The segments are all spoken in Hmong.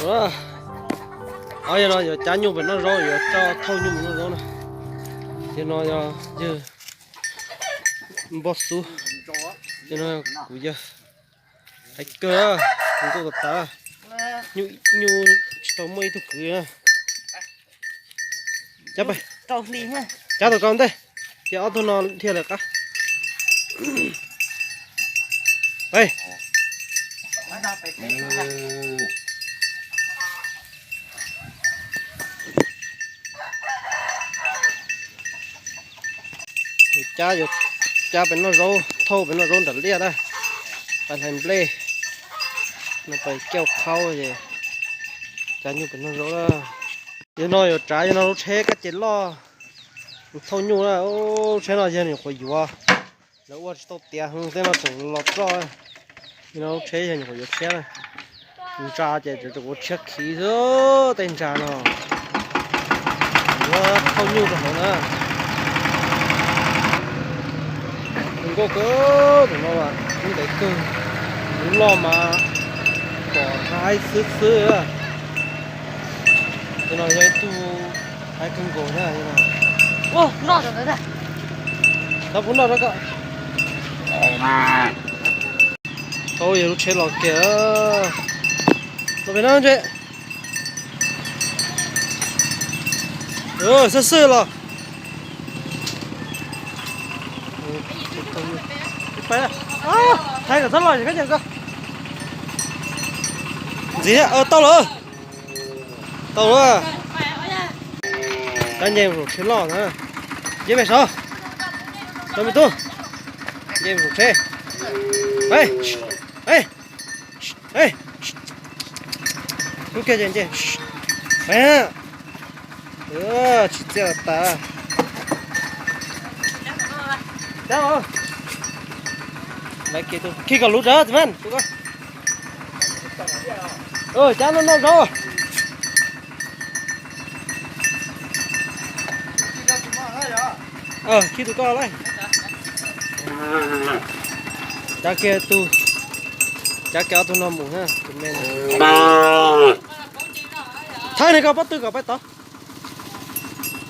Ob, yog no yuav cab nyuj pem noj zaub, yuav coj thauj nyuj pem noj zaub na. Yog no yog yawg Npoj Xub, yog no kuv yawg. Hais kawg, nkauj tas tas, nyuj tsis tau muaj ib tug kwv na. Cab tau koj ntej, ces ob tug no dhia lawm qab. Yuav cab, yuav cab pem noj zaub, thauj pem noj zaub nram liaj na. Pais hlais nplej, no pais kauj qhaub es cab nyuj pem noj zaub na. Yog no yuav tsav, yog no lub tsheb kab ces loj, thauj nyuj na. Lub tsheb no yog nyuam qhuav yuav, lawv ua tsis tau tiav heev tej no tseem los roj. Yog no lub tsheb yog nyuam qhuav yuav tshiab na. Ntsa ces tseem ua tshiab khiv xwb tej ntsa no. Yuav thauj nyuj rau hauv na. Zoo nkauj kawg, tus no mas lub ntev kawg, lub loj mas pom haib xwb xwb. Tus no yog ib tug haib kawg nkaus na. Tau pub noj rau koj. Tau yog lub tsheb los kiag. Los pem no ntse. Xwb xwb los. Thaij kom txhob los, kab nyeem ko. Ntxiv thiab, tau lawm. Tau lawm. Kab nyeem zaum tsheb loj na. Nce pem saud. Tau me tub. Nce zaum tsheb. Tub kiag ces nce. Tsis txiaj tas. Khi kom luv tsawv txiv Vaj. Cab noj noj zaub. Khi tus koj lawm. Cab kiag tus, cab kiag ob tug no mus na, tus me no. Thawb niag koj pob tw kom pais tod.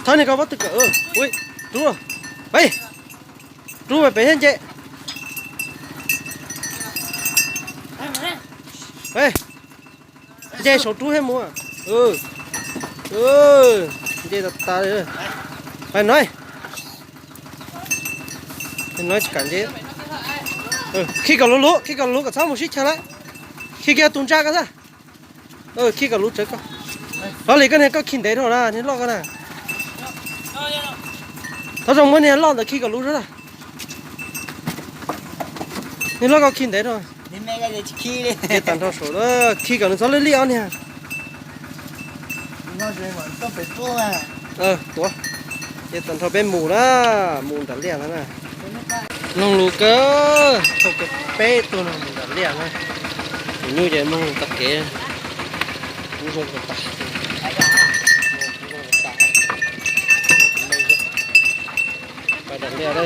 Thawb niag koj pob tw kom, ui, rub, peb, rub pem pem thiab nce. Nce saum rub thiab mus. Nce tas tas. Pais no. No tsis kam nce. Khi kom luv luv, khi kom luv kom txhob mus sib chaw lawm. Khi kiag tus ntsa ko xwb. Khi kom luv tsawv koj. Hlob Lis, koj niag koj khi ntev dhau na, niag loj ko na. Thov zoo muab niag loj ntawd khi kom luv zog na. Niag loj ko khi ntev dhau. Ces tag nrho saum, khi kom nws txhob lwj lij ob niag. Tuav, ces tag nrho peb mus na, mus nram liaj no na. Mloog lus kawg, thauj kiag peb tug no mus nram liaj na. Tus nyuj ces mloog lus tag kev, kuv zoo tas tas. Pais nram liaj,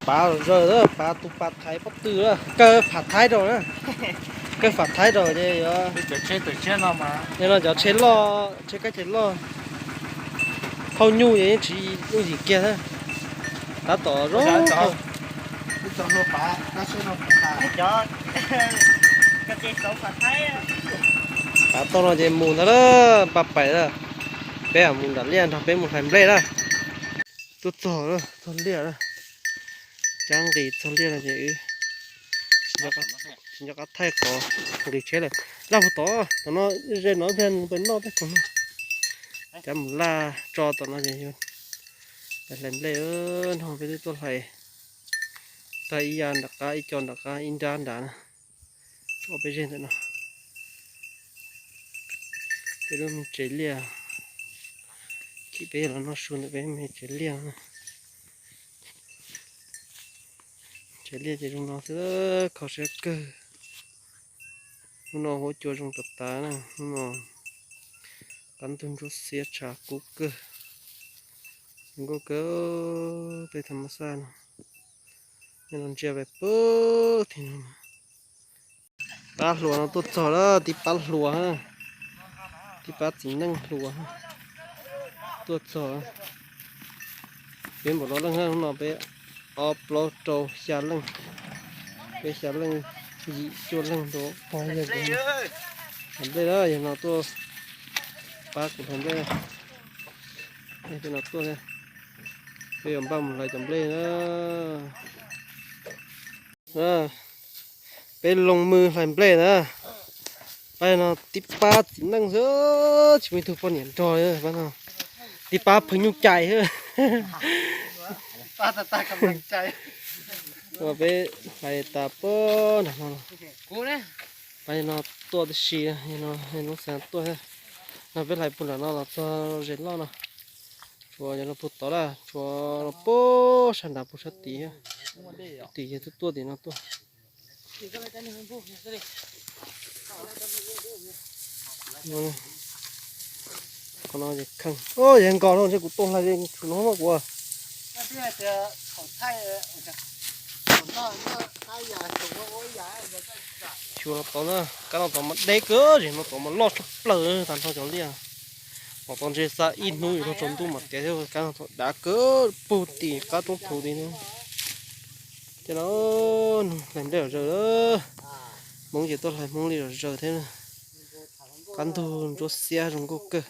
pav zawg, pav tus pav thaiv pob tw, kaw pham thaib rau na. Kaw pham thaib rau ces yuav, no cov tsheb loj, tsheb kab ces loj, thauj nyuj ces yeej tsis yooj yim kiag thiab. Tab tom zoo. Pav tau no ces mus ntag lawm, npaj pais lawm. Peb mus nram liaj nrog peb mus hlais nplej na. Tuaj txog, txog liaj lawm. Cab nqis txog liaj no ces wb tsis nco qab thaij qhov nqis tsheb lawm. Laj puag tod, tom no, ze no ib pliag pem noj tej khoom no. Cab mus laj tso tom no ces yog hlais nplej no, peb twb tuaj hlais tag ib yav nram qab, ib co nram qab, ib nrab nrad na. Tso peb ze ntawm no. Peb lub me tsev liaj, chim peb los noj su ntawm peb me tsev liaj. Tsev liaj ces zoo no xwb, kho siab kawg. Hnub no huab cua zoo tas tas na, hnub no qab ntug ntsuab xiab tshav kub kawg. Zoo nkauj kawg, tej tham mas xaj no. Nyob no ntsia pem puag tim no. Pab hluas no tuaj txog lawm, tib pab hluas. Tib pab txiv neej hluas tuaj txog, peb npaum no leej na, hnub no peb ob plaub rau xya leej, peb xya leej, yim cuaj leej rau pog yawg kuv hlais nplej na, yawg no tuaj pab kuv hlais nplej, peb no tuaj, peb yuav npaj mus hlais cov nplej na. Peb loo mws hlais nplej na. Pab no tib pab txiv neej xwb, tsis muaj ib tug poj niam nrog li pab no. Tib pab pheej nyuj cai xwb. Uas peb hlais tas puag nram no los. Pab no tuaj tib si, no lub xeev tuaj thiab. No peb hlais puag nram no los txog zes loj no. Tshuav cov no puag tod lawm, tshuav puag sab nrad puag sab tid. Tim yawg tuaj tuaj tim no tuaj. Qhov no kheej, yog nkos no ntshe kuv tuaj hlais tsum no mas kuv. Xyuas no tod na, kab no tod mas deb kawg, zem no tod mas loj tshaj plaws tag nrho cov liaj. Los tod ntshe xa ib hnub yuav luag tsaus ntuj mam tiav thiab, kab no tod dav kawg puag tim qab roob phu tid na. Ces no hlais nplej zom zaws, Hmoob ces tuaj hlais Hmoob li zom zaws thiab na. Qab ntug ntsuab xiab zoo nkauj kawg.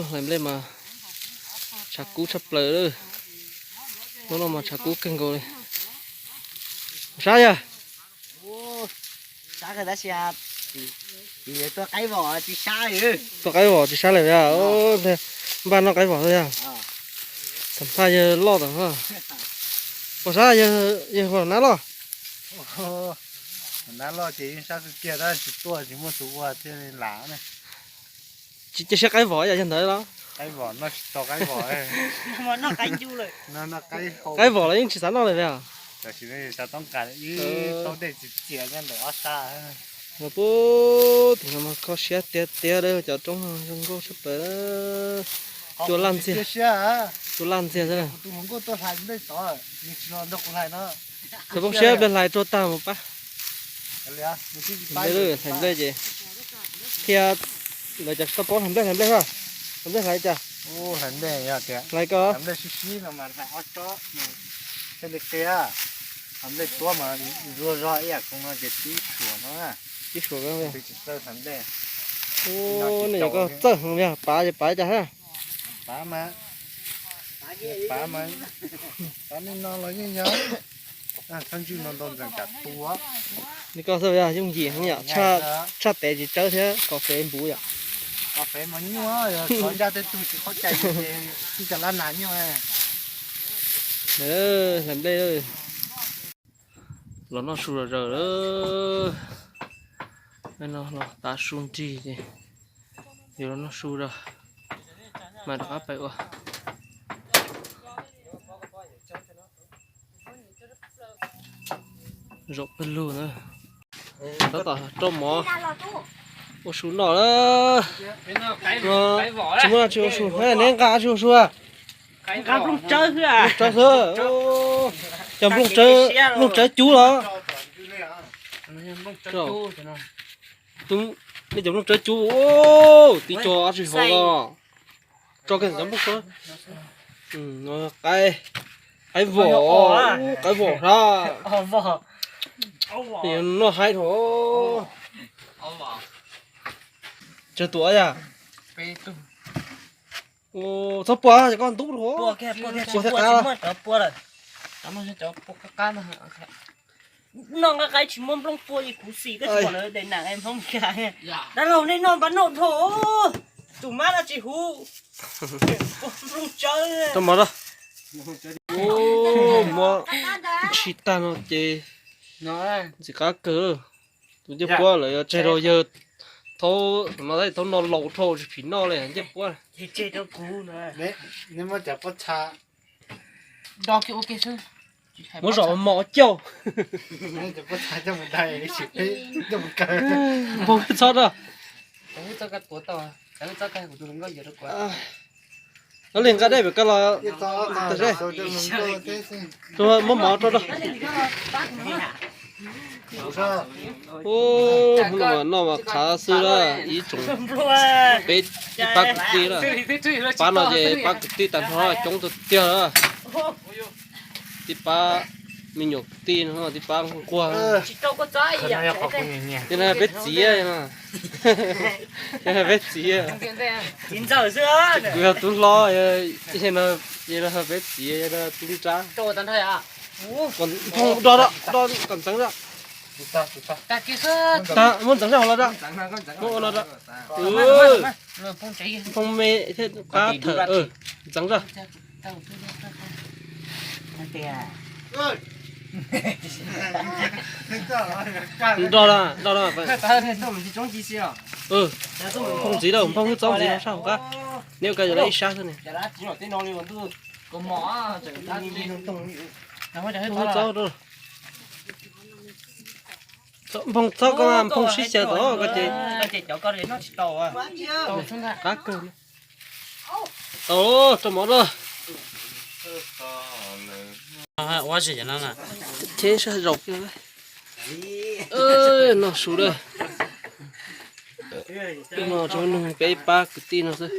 Hlais nplej mas tshav kub tshaj plaws lawm. Hnub no mas tshav kub kawg nkaus li. Sab yog tuaj qaib vos tsis sab lawm yog. Npaj noj qaib vos yog. Tam phaj yawg loj tam. Puas sab yawg, yawg puas nab loj? Nab loj ces yeej sab tiag tiag tab tsis tuaj tsis muaj tus ua thiaj li lam ne. Tsis cia siab qaib vos yog ntawd los? Qaib vos los yeej tsis xav noj li os. Tam sim no xav toob kas ib taub dej txias txias nyob ntawm ob sab. Mas puag tim no mas kho siab tiag tiag, cov roob zoo nkauj tshaj plaws. Cua laj ntxiag, cua laj ntxiag xwb. Tus hluas nkauj tuaj hlais nplej tod, nws tsis los nrog kuv hlais no. Txawm poob siab hle hlais rau tag mus pab. Hlais nplej ces thiab lawv cov tsis tau paub hlais nplej, hlais nplej, hlais nplej hlais cas? Hlais koj. Hlais nplej tuab mas zuag zog ib yam khoom no ces tib suam no. Tib suam. Nej yog koj txawj heev, pav ces pav cas thiab? Pav mas, pav mas, pav nej no los yeej yog. Thaj ntswg no ntau ntxees kam tua. Li koj xwb yog yooj yim heev yom, tshaj tes tsis tsawb thiab kos fev npuv yom. Kos fev mas nyuaj, yog kov ncaj tej tug tsis qaub cai, tib cov lab nas nyuaj. Hlais nplej, los noj su zom zaws lawm. No los tav su nrig ces yuav los noj su zog, mas rov qab pais ua. Zaum pawg lug na. Tab tom rau mov ua su noj na. Tsis muaj dab tsi ua su, neb nqa dab tsi ua su? Nqa nplooj tsawb xwb. Nplooj tsawb xwb. Cov nplooj tsawb, nplooj tsawb cub los? Nej cov nplooj tsawb cub, tib co dab tsi hauv no. Tso kiag cov nplooj tsawb. Qaib, qaib vos, qaib vos sab. Noj haib dhau. Tsawg tus yam? Txhob pua, koj ntub rau. Pua thiab qab. Noj nqaij qaib tsis muaj nplooj pua li kuv xim, koj tsis pom lawv daim nam Hmoob Meskas. Dab laug nej noj npab noj dhau. Tus mab no tsis huv. Nplooj tsawb. Muab ntshis tag no ces ntxim qab kawg. Tus ncej puab lawv yuav tseg rau yawg thaub, thaub noj laus dhau tsis phim noj li ncej puab. Muab zom mos cauj. Npau txhob rau. Ob leeg nqa dej pem koj los. Muab mov rau rau. Ub, hnub no mas noj mas qhav xwb lawm, ib tsoom, peb ib pab kwv tij lawm. Pab no ces pab kwv tij tag nrho coob tiag tiag lawm. Tib pab me nyuam kwv tij no, tib pab nquag. Ces no peb txiv, ces no peb txiv. Kuv yog tub hlob, ces no peb txiv, no tub nrab. Nphoo do, do kom ntxeev zog. Tag, muab ntxeev zog los da. Muab ua no da. Nphoo me thiab qab thawm, ntxeev zog. Do, do, do. Nphoo ntxiv lawm, nphoo wb txob ntxiv no sab hauv qab. Neb ua koj yuav lawv ib sab xwb ne. Nphoo wb txob, nphoo txob koj, nphoo sib xyaw tom koj ces. Qab kawg. Tau, rau mov rau. Cheb sab zaus kiag. Noj su lawm. Noj rau nug peb ib pab kwv tij no xwb.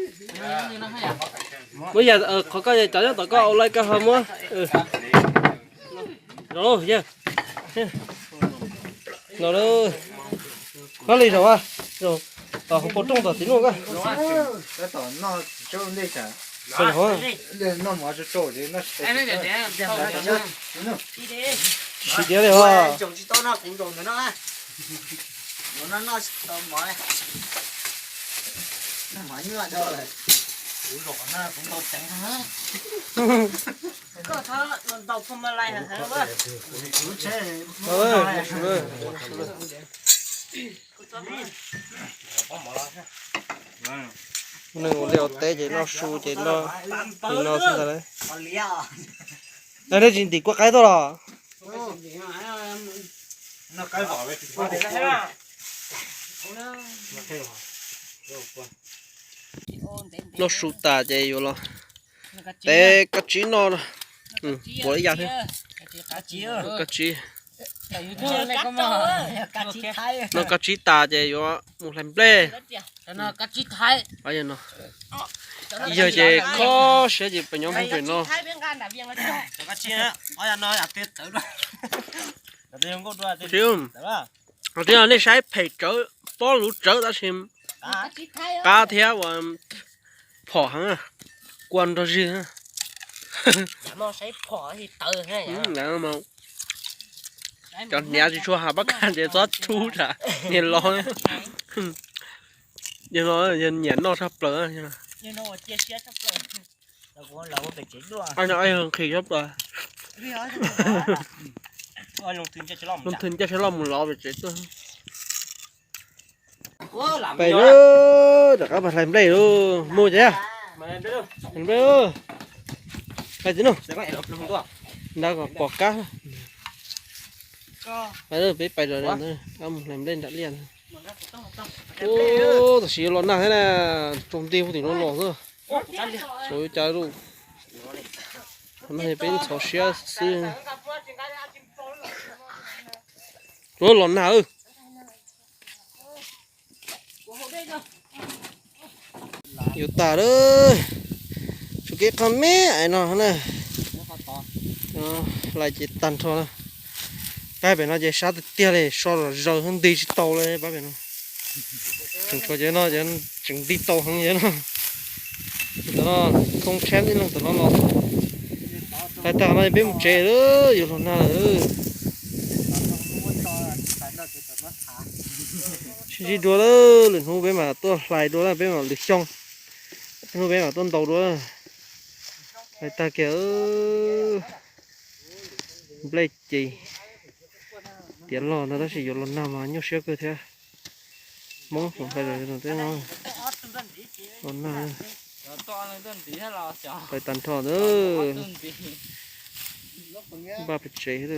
Muab yam qhov koj cov nyob tom koj au lai koj ho muab. Zaum, yawg. Los lawm. Koj li zaum, zaum tom hauv paus rooj tom txiv nuj koj. Tsis diav li os. Nws ua liaj ua teb ces noj su ces noj li no xwb ntag lauj. Nej tsis ntim kua qaib tuaj los? Noj su tas ces yuav los tev kab tsib noj. Puav ib yam thiab. Kab tsib. Noj kab tsib tas ces yuav mus hlais nplej. Yog ces kho siab ces pem nyob pem pem no. Twb yog nej saib phem tsawv, pob luv tsawv tab sis qab thiab ua phom heev, kua nrog zig. Cov hniav tsis tshua has pab kas ces txhob tshub tsam nyias los, nyias los yog nyiam noj tshaj plaws. Nqhis tshaj plaws. Lub thwv ncaj sab loj mus lov pem tsev tuaj. Pais lawm, rov qab pais hlais nplej lauj, mus ces. Hlais nplej lauj. Pais txiv nug. Nrad kom pom kab. Pais lawm, peb pais rau ntawd, mus hlais nplej nram liaj. Ub, tam sim yuav los nag thiab na, tsaus nti hauv tim no los xwb. Tsuav cas lauj. Qhov no peb ntxhov siab xwb. Tsuav los nag. Yuav tas lawm, tshuav kev qhov me ais no na. Hlais ces tag nrho na. Pab pem no ces sab tiag tiag li, so los zaws nti tsis tau li pab pem no. Tseem tshuav cov no ces tseem nti tau heev cov no. Tom no khoob tsheb ib leeg tom no los. Hlais tag no peb mus tsev lawm, yuav luag nag lawm. Sib ntsib dua lawm, lwm hnub peb mam tuaj hlais dua na, peb mam lwm xyoo. Lwm hnub peb mam tuaj ntaus dua. Hlais tag kiag nplej ces tiav log ntag tab sis yuav los nag mas nyuaj siab kawg thiab. Hmoob hloov hlais los teb no los nag. Hlais tag nrho ntag. Npaj pem tsev.